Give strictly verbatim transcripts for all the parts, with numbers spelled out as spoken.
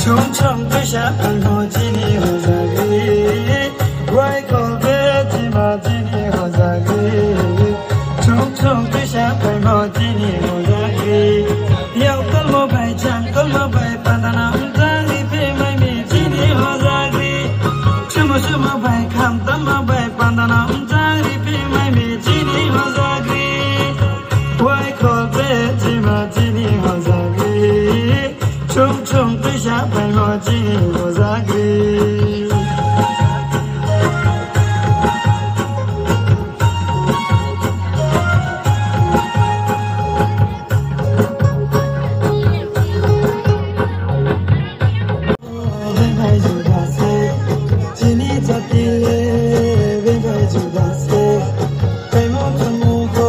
Chum chum twisa phaimo chini hojagri. Wai kol be chima chini hojagri. Chum chum twisa phaimo chini hojagri. Yau kolmo bai chang kolmo bai pandana umjagri phaimai mi chini hojagri. Sumo sumo bai kham tamo bai pandana umjagri phaimai mi chini hojagri. Wai kol be chima chini hojagri. Chum chum twisa phaimo chini hojagri. Bembai juda se, chini jatile, bembai juda se. Kaimo tamo ho,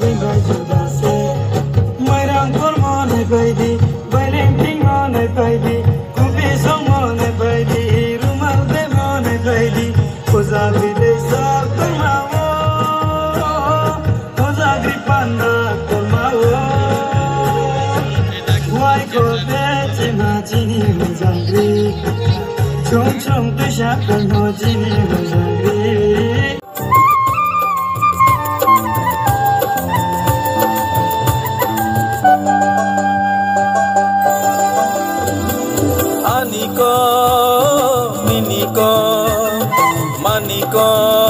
bembai juda se. Mairang kormo nai baidi, baireng tingmo nai baidi, kupi songmo nai baidi, rumal bemo nai baidi. Hojagri de sar tongma o, hojagri panda tongma o. Wai kol be chima chini hojagri. Chum chum twisa phaimo chini hojagri. Ani ko, nini ko, mani ko.